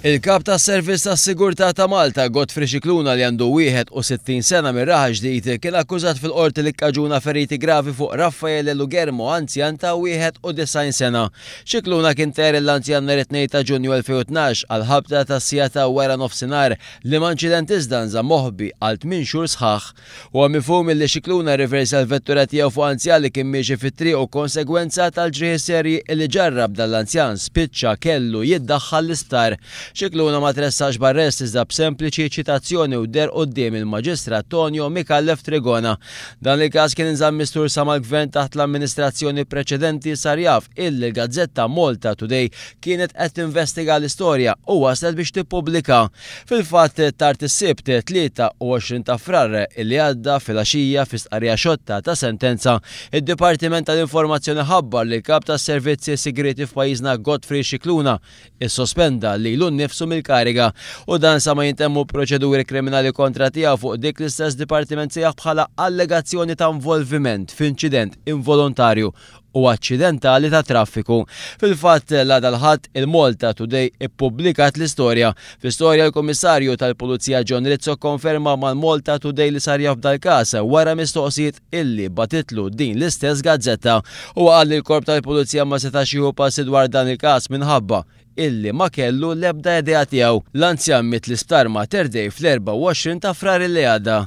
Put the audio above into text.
Il-Kap tas-Servizz tas-Sigurtà ta' Malta, Godfrey Scicluna li għandu 61 sena minn Raħal Ġdid, kien akkużat fil-Qorti li kkaġuna feriti gravi fuq Raffaele Lugermo, anzjan ta' 91 sena. Scicluna kien ter l-anzjan nhar it-Tnejn ta' Ġunju 2012 għall-ħabta tas-siegħa ta' wara nofsinhar, liema inċident iżda nżamm moħbi għal tmien xhur sħaħ. Huwa mifhum illi Scicluna rriversa l-vettura tiegħu fuq anzjan li kien miexi fit-triq u konsegwenza tal-ġrieħi serji illi ġarrab dan l-anzjan spiċċa kellu jiddaħħal l-isptar. Scicluna ma tressaqx b'arrest iżda b'sempliċi ċitazzjoni u deher quddiem il-Maġistrat Tonio Micallef Trigona. Dan il-każ kien inżamm mistur sa ma l-Gvern taħt l-amministrazzjoni preċedenti sar jaf illi l-gazzetta Malta Today kienet qed tinvestiga l-istorja u waslet biex tippubblika. Fil-fatt, tard is-Sibt, 23 ta' Frar li għadda, filgħaxija, fi stqarrija xotta ta' sentenza, id-Dipartiment tal-Informazzjoni ħabbar li l-Kap tas-Servizzi Sigrieti f'pajjiżna Godfrey Scicluna issospenda lilu nnifsu mill-kariga u dan sa ma jintemmu proċeduri kriminali kontra tiegħu fuq dik l-istess dipartiment sejjaħ bħala allegazzjoni ta' involviment f'inċident involontarju u aċċidentali tat-traffiku. Fil-fatt, l-għada l-Ħadd, il-Malta Today ippubblikat l-istorja. Fl-istorja l-Kummissarju tal-Pulizija John Rizzo kkonferma mal-Malta Today li sar jaf b'dal-każ wara mistoqsijiet illi bagħtitlu din l-istess gazzetta. Huwa qal li l-Korp tal-Pulizija ma setax jieħu passi dwar dan il-każ minħabba illi ma kellu l-ebda idea tiegħu. L-anzjan miet l-isptar Mater Dei fl-24 ta' Frar illi għadda.